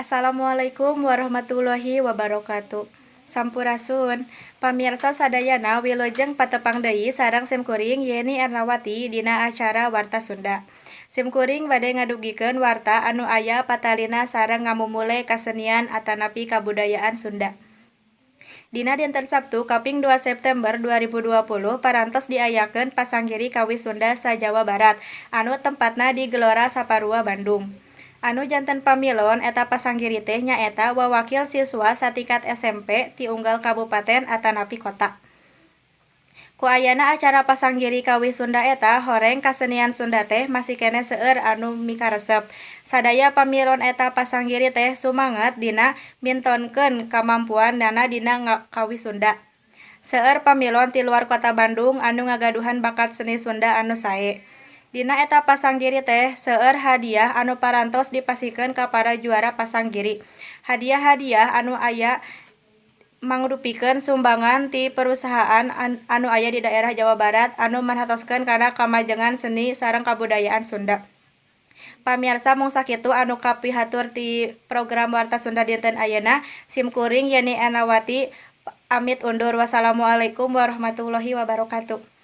Assalamualaikum warahmatullahi wabarakatuh. Sampurasun. Pamirsa sadayana, wilujeng patepang deui sareng simkuring Yeni Ernawati dina acara Warta Sunda. Simkuring bade ngadugikeun warta anu aya patalina sareng ngamumule kasenian atanapi kabudayaan Sunda. Dina dinten Sabtu kaping 2 September 2020 parantos diayakeun Pasanggiri Kawih Sunda sa-Jawa Barat anu tempatna di Gelora Saparua, Bandung. Anu janten pamilon eta pasanggiri teh nyaeta wawakil siswa satingkat SMP ti unggal kabupaten atanapi kota. Ku ayana acara Pasanggiri Kawih Sunda eta, horeng kasenian Sunda teh masih keneh seueur anu mikaresep. Sadaya pamilon eta pasanggiri teh sumanget dina mintonkeun kamampuanana dina kawih Sunda. Seueur pamilon ti luar kota Bandung anu ngagaduhan bakat seni Sunda anu sae. Dina eta pasanggiri teh seueur hadiah anu parantos dipasihkeun ka para juara pasanggiri. Hadiah-hadiah anu aya mangrupikeun sumbangan ti perusahaan anu aya di daerah Jawa Barat anu merhatoskeun kana kamajengan seni sareng kabudayaan Sunda. Pamiarsa, mung sakitu anu kapihatur ti program Warta Sunda dinten ayeuna. Simkuring Yeni Ernawati amit undur. Wassalamualaikum warahmatullahi wabarakatuh.